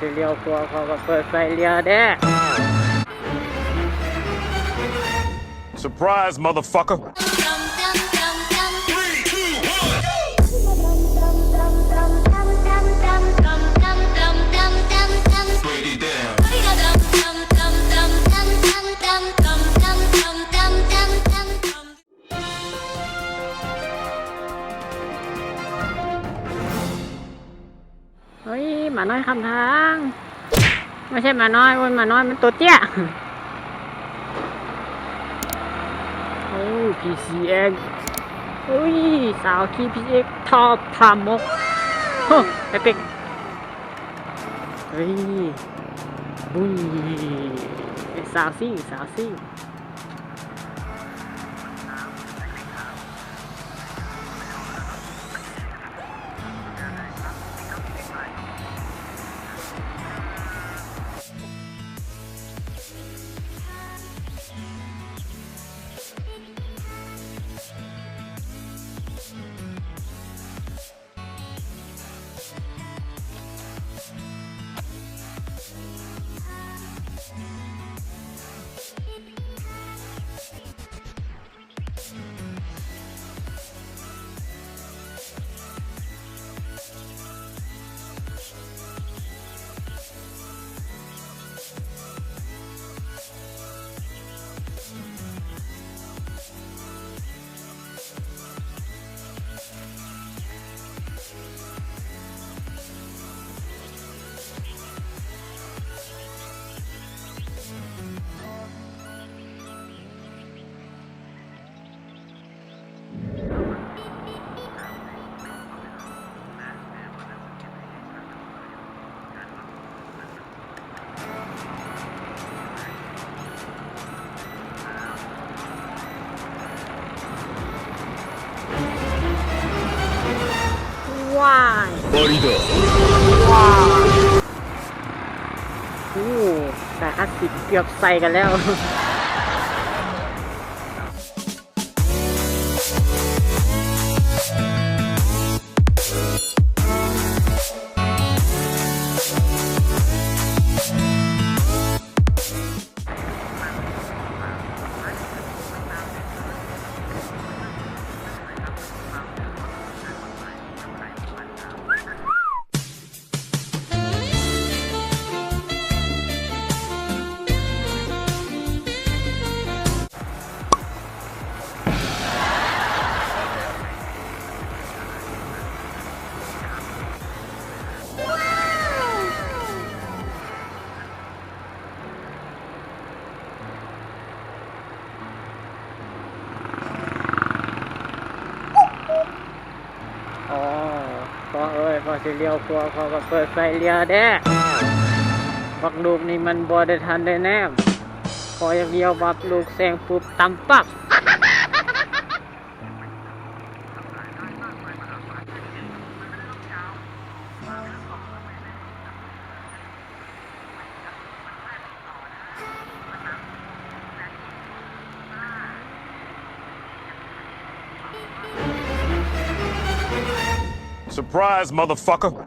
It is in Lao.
ຊິລ້ຽວຂວາ ເຂົາກໍເປີດໄຟລ້ຽວແດ່. Surprise, motherfucker. ເຮີ້ຍ ໝານ້ອຍຄຳທາງ ບໍ່ໃຊ່ໝານ້ອຍ ໂອ້ຍ ໝານ້ອຍມັນໂຕເຕ້ຍ. ໂອ້ ພີຊີເອັກ ໂອ້ຍ ສາວຂີ່ພີຊີເອັກ ທອບພາມົກ ໂອ້ ເອປິກ ເຮີ້ຍ ບຸ້ຍ ສາວຊິງ ສາວຊິງ. ວ້າຍ ໂອ້ ສາຍຄາດສິກເກືອບໃສ່ກັນແລ້ວ.ອໍ ພໍ່ເອີຍ ພໍ່ຊິລ້ຽວຂວາ ພໍ່ກໍເປີດໄຟລ້ຽວແດ່. ບັກລູກນີ້ມັນບໍ່ໄດ້ທັນໄດ້ແນມ ພໍ່ຢາກລ້ຽວບັກລູກແຊງປຸບຕຳປັບ. Surprise, motherfucker.